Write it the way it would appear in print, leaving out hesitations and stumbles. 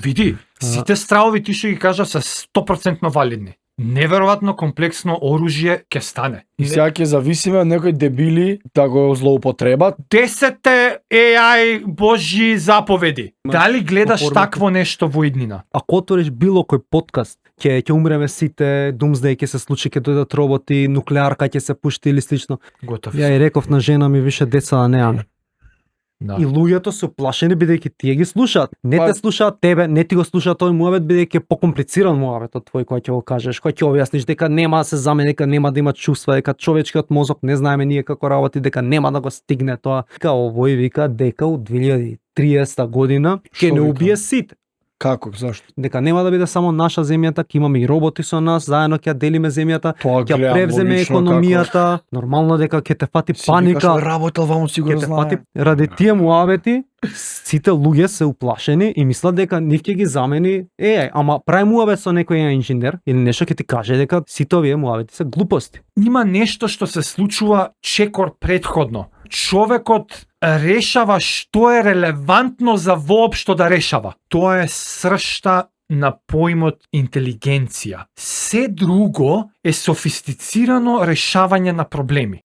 Види, сите стравови ти што ги кажа се 100% валидни. Неверојатно комплексно оружје ќе стане. И сега ќе зависиме од некои дебили да го злоупотребат. 10 AI божји заповеди. Дали гледаш такво нешто во иднина? Ако отвориш било кој подкаст, ќе умреме сите, Doomsday ќе се случи, ќе дојдат роботи, нуклеарка ќе се пушти или слично. Готов. Ја и реков на жена ми више деца да немаме. Да. И луѓето се уплашени бидејќи тие ги слушаат. Не те слушаат тебе, не ти го слушаат тој муабет бидејќи е покомплициран муабетот твој кој ќе го кажеш, кој ќе објасниш дека нема да се замени, дека нема да има чувства, дека човечкиот мозок не знаеме ние како работи, дека нема да го стигне тоа. Вика овој вика дека у 2030 година ќе не убие сите. Како, зашто? Дека нема да биде само наша земјата, ќе имаме и роботи со нас, заедно ќе делиме земјата, ќе превземе економијата. Нормално дека ќе те фати паника. Работел ваму сигурно знае. Ради тие муабети, сите луѓе се уплашени и мислат дека нив ќе ги замени ама прави муабет со некој инженер или нешто ќе ти каже дека сите овие муабети се глупости. Има нешто што се случува чекор претходно. Човекот решава што е релевантно за воопшто да решава. Тоа е сршта на поимот интелигенција. Се друго е софистицирано решавање на проблеми.